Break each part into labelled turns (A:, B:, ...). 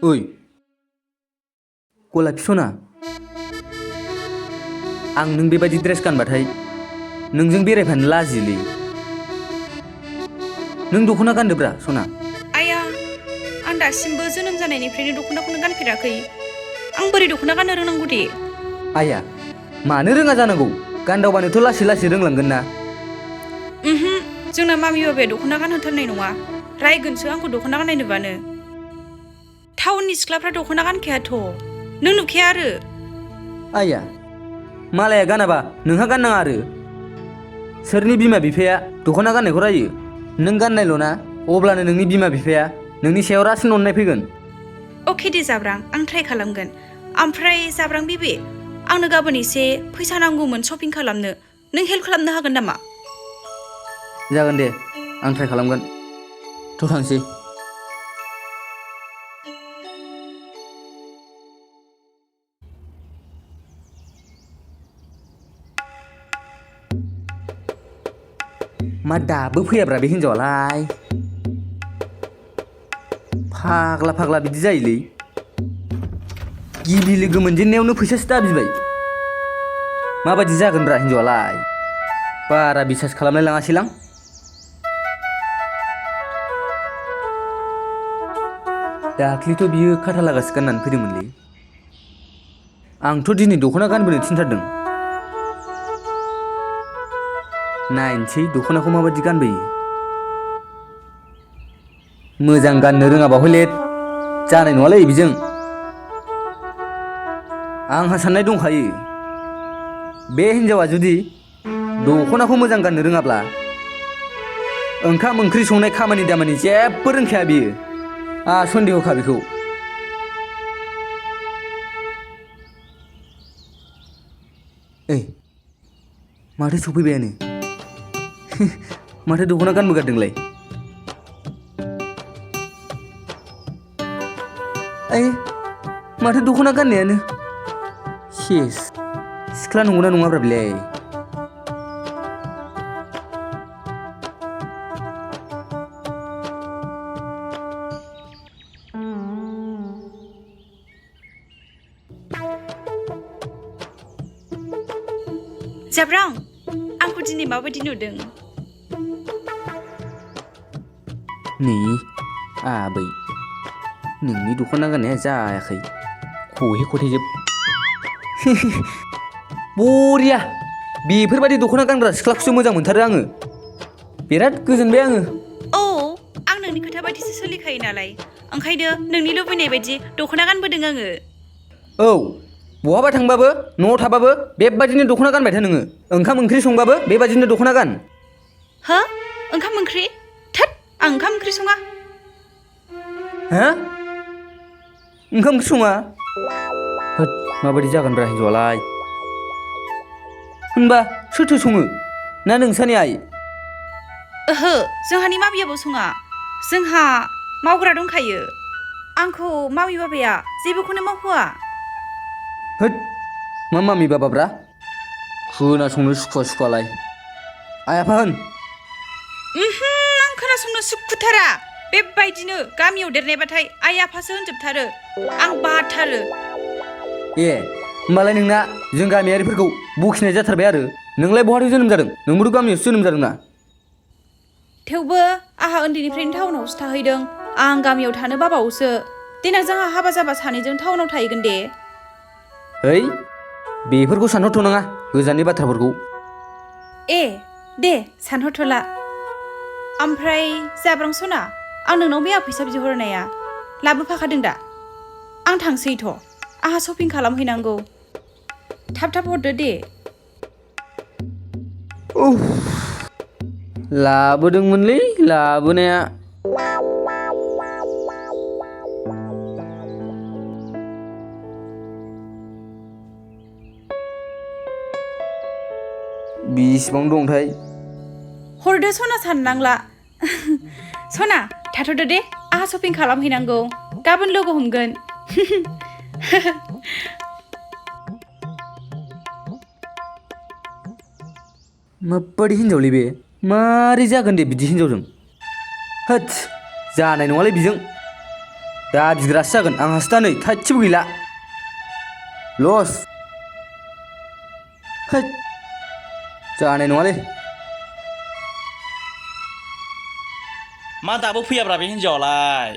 A: ओइ गलाप सना आं नों बेबायदि ड्रेस गानबाथाय नोंजों बेरायफानो लाजियोलै नों दख'ना गानदोब्रा सना
B: आया आं दासिमबो जोनोम जानायनिफ्रायनो दख'नाखौनो गानफेराखै आं बोरै दख'ना गाननो रोंनांगौ दे
A: आया मानो रोङा जानांगौ गानदावबानोथ' लासै लासै रोंलांगोन ना
B: जोंना मामि बाबाया दख'ना गानहोथारनाय नङा रायगोनसो आंखौ दख'ना गाननाय नुबानो टाउननि सिख्लाफ्रा दख'ना गानखायाथ' नों नुखाया आरो
A: आया मालाया गानाबा नोंहा गाननाङा आरो सोरनि बिमा बिफाया दख'ना गाननायखौ रायो नों गाननायल' ना अब्लानो नोंनि बिमा बिफाया नोंनि सायाव रासिन अननाय फैगोन
B: अके दे जाब्रां आं ट्राइ खालामगोन ओमफ्राय जाब्रां बेबे आंनो गाबोन एसे फैसा नांगौमोन शपिं खालामनो नों हेल्प खालामनो हागोन नामा
A: जागोन दे आं ट्राइ खालामगोन थ' थांसै मा दाबो फैयाब्रा बे हिन्जावालाय फाग्ला फाग्ला बिदि जायोलै गिबि लोगो मोनजेननायावनो फैसासो दाबिबाय माबायदि जागोनब्रा हिन्जावालाय बारा बिसास खालामलाय लाङासैलां दाख्लिथ' बियो खाथा लागासो गाननानै फैदोंमोनलै आंथ' दिनै दख'ना गानबोनो थिनथारदों नायनोसै दख'नाखौ माबायदि गानबोयो मोजां गाननो रोङाबा हले जानाय नङालै बिजों आंहा साननाय दंखायो बे हिन्जावा जुदि दख'नाखौ मोजां गाननो रोङाब्ला ओंखाम ओंख्रि संनाय खामानि दामानि जेबो रोंखाया बियो सन्देहखा बेखौ ओइ माथो सफैबायानो माथो दख'ना गानबोगारदोंलाय ओइ माथो दख'ना गाननायानो सेस सिख्ला नंगौना नङाब्रा बेलाय
B: जाब्रां आंखौ दिनै माबायदि नुदों
A: नै आबै नोंनि दख'ना गाननाया जायाखै खहे खथेजोब बरिया बेफोरबायदि दख'ना गानग्रा सिख्लाखौसो मोजां मोनथारो आङो बिराद गोजोनबाय आङो
B: औ आं नोंनि खोथा बायदिसो सोलिखायो नालाय ओंखायनो नोंनि लुबैनाय बायदि दख'ना गानबोदों आङो
A: औ बहाबा थांबाबो न'आव थाबाबो बेबादिनो दख'ना गानबाय था नोङो ओंखाम ओंख्रि संबाबो बेबादिनो दख'ना गान
B: हो ओंखाम ओंख्रि थोद आं ओंखाम ओंख्रि सङा
A: हा ओंखाम ओंख्रि सङा होद माबायदि जागोनब्रा हिन्जावालाय होनबा सोरथो सङो ना नोंसानि आइ
B: ओहो जोंहानि मामियाबो सङा जोंहा मावग्रा दंखायो आंखौ मामि बाबाया जेबोखौनो मावहोआ
A: होद मा मामि बाबाब्रा खोनासंनो सुखुवा सुखुवालाय आइ आफा होन
B: आं खोनासंनो सुखुथारा बेबायदिनो गामियाव देरनायबाथाय आइ आफासो होनजोबथारो आं बाथारो
A: ए होमबालाय नोंना जों गामियारिफोरखौ बखिनाय जाथारबाय आरो नोंलाय बहाथो जोनोम जादों नोंबोथ' गामियावसो जोनोम जादोंना
B: थेवबो आंहा उन्दैनिफ्रायनो टाउनावसो थाहैदों आं गामियाव थानो बाबावोसो देनां जोंहा हाबा जाबा सानैजों टाउनाव थाहैगोन दे
A: ओइ बेफोरखौ सानहरथ'नाङा गोजाननि बाथ्राफोरखौ
B: ए दे सानहरथ'ला ओमफ्राय जाब्रां सना आं नोंनाव मैया फैसा बिहरनाया लाबोफाखादों दा आं थांसैथ' आंहा शपिं खालामहैनांगौ थाब थाब हरदो दे
A: लाबोदोंमोनलै लाबोनाया बिसिबां दंथाय
B: हरदो सना साननांला सना थाथ'दो दे आंहा शपिं खालामहैनांगौ गाबोन लोगो हमगोन
A: माबायदि हिन्जावलै बे मारै जागोन दे बिदि हिन्जावजों होद जानाय नङालै बिजों दा बिग्रासो जागोन आंहासो दा नै थाइसेबो गैला लस है जानाय नङालै
C: मा दाबो फैयाब्रा बे हिन्जावालाय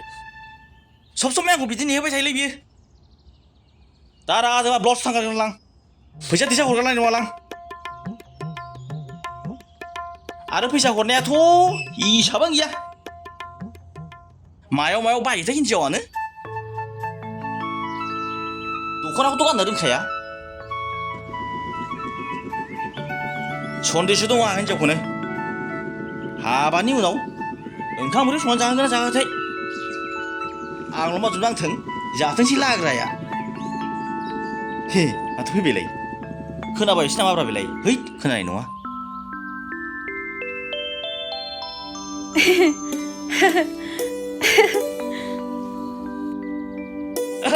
C: सब समय आंखौ बिदि नेहोबाय थायोलै बियो दा रागा जोंबा ब्लस थांगारगोनलां फैसा थैसा हरगारनाय नङालां आरो फैसा हरनायाथ' हिसाबानो गैया मायाव मायाव बाहायोथाय हिन्जावानो दख'नाखौथ' गाननो रोंखाया सन्देहसो दङ आंहा हिन्जावखौनो हाबानि उनाव ओंखाम ओंख्रि संनानै जाहोगोन ना जाहोथाय आंल' मावजोब नांथों जाथोंसै लाग्राया हे माथो फैबायलाय खोनाबायसो नामाब्रा बेलाय है खोनानाय नङा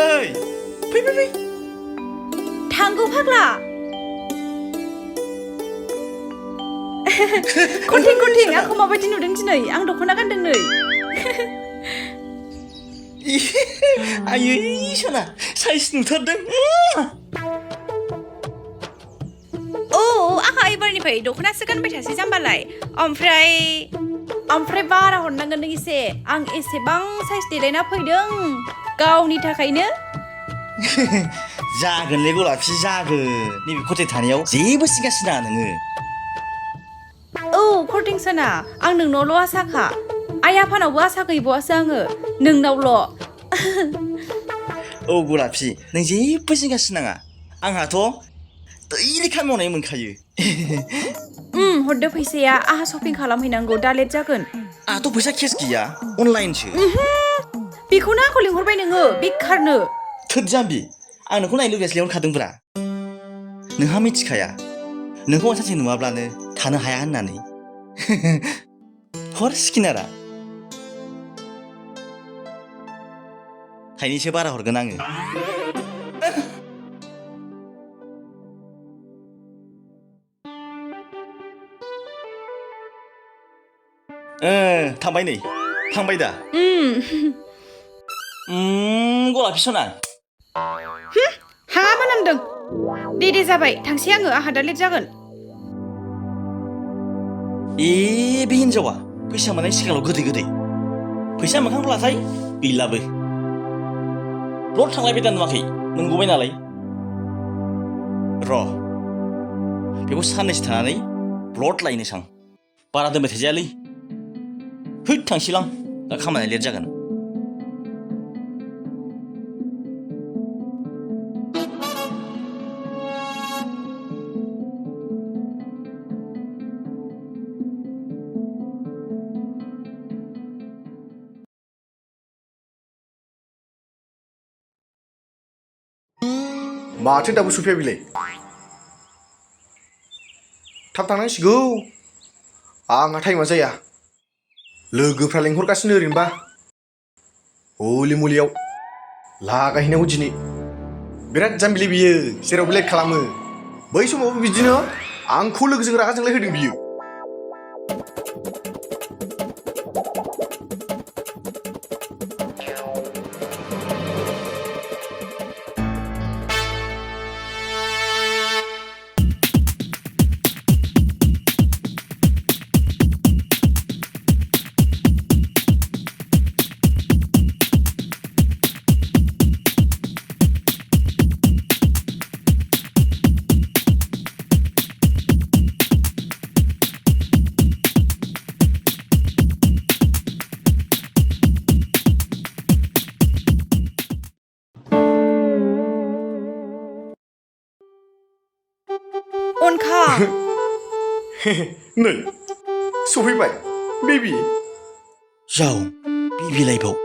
C: ओइ फै फै फै
B: थांगौ फाग्ला कन्टिं कन्टिं आंखौ माबायदि नुदों दिनै आं दख'ना गानदों नै
C: आयै सना साइज नुथारदों
B: आंहा एबारनिफ्राय दख'नासो गानबाय थासै जाम्बालाय ओमफ्राय बारा हरनांगोन नों एसे आं एसेबां साइज देलायना फैदों गावनि थाखायनो
C: जागोनलै गलापि जागोन नैबे खथायाव थानायाव जेबो सिगासिनो नोङो
B: कर्टिं सना आं नोंनावल' आसाखा आइ आफानावबो आसा गैबावासो आङो नोंनावल'
C: गलापि नों जेबो सिगासिनो नाङा आंहाथ' दैलि खामानि मावनाय मोनखायो
B: हरदो फैसाया आंहा शपिं खालामहैनांगौ दा लेट जागोन
C: आंहाथ' फैसा केस गैया अनलाइनसो
B: बेखौनो आंखौ लिंहरबाय नोङो बेखारनो
C: थोद जाम्बि आं नोंखौ नायनो लुगैयासो लिंहरखादोंब्रा नोंहा मिथिखाया नोंखौ आं सानसे नुवाब्लानो थानो हाया होननानै हर स्किनारा थाइनैसो बारा हरगोन आङो थांबाय नै थांबाय दा गलापि सना
B: हाङा मोनामदों दे जाबाय थांसै आङो आंहा दा लेट जागोन
C: बे हिन्जावा फैसा मोननाय सिगाङाव गोदै गोदै फैसा मोनखांब्लाथाय गैलाबो ब्लड थांलायबाय दा नुवाखै मोनगौबाय नालाय र' बेखौ साननैसो थानानै ब्लड लायनो सां बारा दोनबाय थाजायालै है थांसैलां दा खामानिया लेट जागोन
D: माथो दाबो सफैया बिलाय थाब थांनांसिगौ आंहा टाइमा जाया लोगोफ्रा लेंहरगासिनो ओरैनोबा हलि मुलियाव लागायहैनांगौ दिनै बिराद जाम्बिलै बियो जेरावबो लेट खालामो बै समावबो बिदिनो आंखौ लोगोजों रागा जोंलाय होदों बियो
B: अनखा
D: नै सफैबाय बेबि
C: जाव बेबि लाइफआव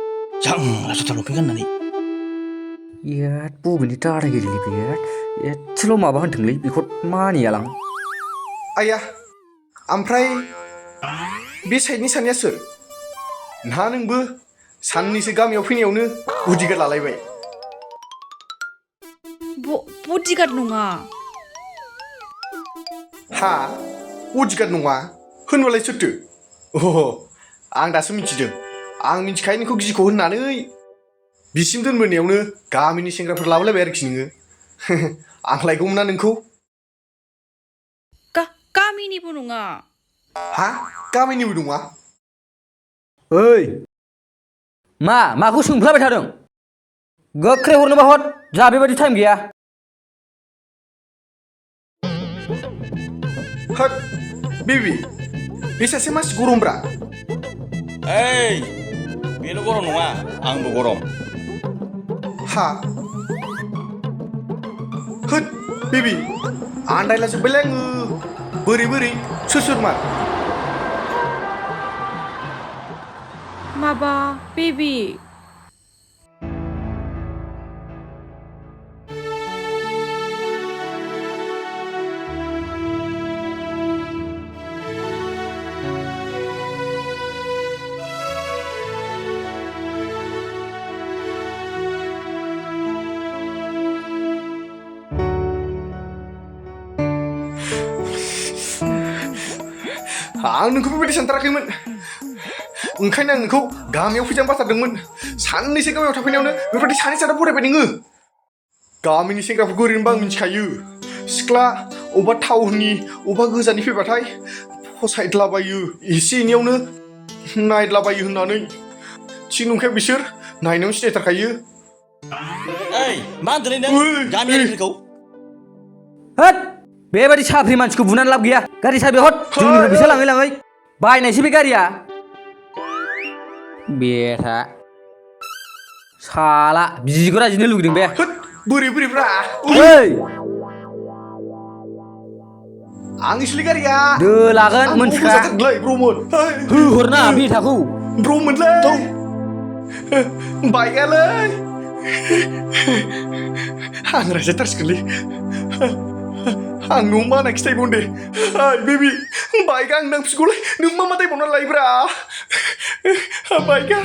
C: जांला जुथा लंपेन्ट गाननानै
A: बबेनि दादागिरिलै बे एसेल' माबा होनथोंलै बेखौ मानियालां
D: आया ओमफ्राय बे साइडनि सानैया सोर ना नोंबो साननैसो गामियाव फैनायावनो बडिगार्ड लालायबाय
B: बडिगार्ड नङा
D: हा बडिगार्ड नङा होनबालाय सोरथो आं दासो मिथिदों आं मिथिखायो नोंखौ गिखौ होननानै बिसिम दोनबोनायावनो गामिनि सेंग्राफोर लाबोलायबाय आरोखि नोङो आं लायगौमोन ना नोंखौ
B: गामिनिबो नङा
D: हा गामिनिबो नङा
A: ओइ माखौ सोंफ्लाबाय थादों गोख्रै हरनोबा हर जा बेबायदि टाइम गैया
D: होद बेबि बे सासे मानसि गरमब्रा
C: ओइ बेल' गरम नङा आंबो गरम
D: हा होद बेबि आन्दायलाजोब्बायलै आङो बोरै सोरमार
B: माबा बेबि
D: आं नोंखौ बेबायदि सानथाराखैमोन ओंखायनो आं नोंखौ गामियाव फैजानो बाथारदोंमोन साननैसो गामियाव थाफैनायावनो बेबायदि सानै साथाम फरायबाय नोङो गामिनि सेंग्राफोरखौ ओरैनोबा आं मिथिखायो सिख्ला अबेबा टाउननि अबेबा गोजाननि फैबाथाय फसायद्लाबायो एसे एनैयावनो नायद्लाबायो होननानै थिग नंखाया बिसोर नायनायाव सिनायथारखायो
C: ओइ मा होनदोंलै नों गामियारिफोरखौ
A: होद बेबायदि साफ्रि मानसिखौ बुनानै लाब गैया गारि साबि हर जोंनिफ्राय फैसा लाङै बायनायसो बे गारिया बेथा साला बिदिखौ रायजिनो लुगैदों बे
D: होद बोरैब्रा
A: ओइ
D: आंनिसोलै गारिया
A: दोलागोन मोनथिखा
D: ब्रमोन
A: होहरना बेथाखौ
D: ब्रमोनलै बाइकआलै आं रायजाथारसिगोनलै आं न'आव मा होनना खिथायबावनो दे बेबि बाइकआ आं नांफिगौलै नों मा दायबावना लायोब्रा बाइकआ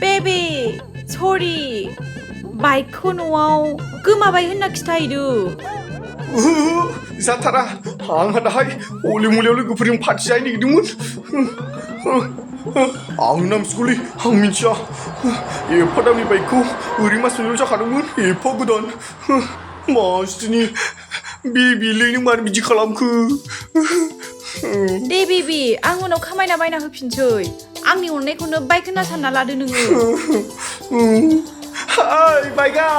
B: बेबि सरि बाइकखौ न'आव गोमाबाय होनना खिथाहैदो
D: जाथारा आंहा दाहाय हलि मुलियाव लोगोफोरजों पार्टि जाहैनो नागिरदोंमोन आं नांफिगौलै आं मिथिया एफा दामनि बाइकखौ ओरै मास मोनसेल' जाखादोंमोन एफा गोदान मासथिनि बेबिलै नों मानो बिदि खालामखो
B: दे बेबि आं उनाव खामायना बायना होफिनसै आंनि अननायखौनो बाइक होनना सानना लादो नोङो
D: बाइकआ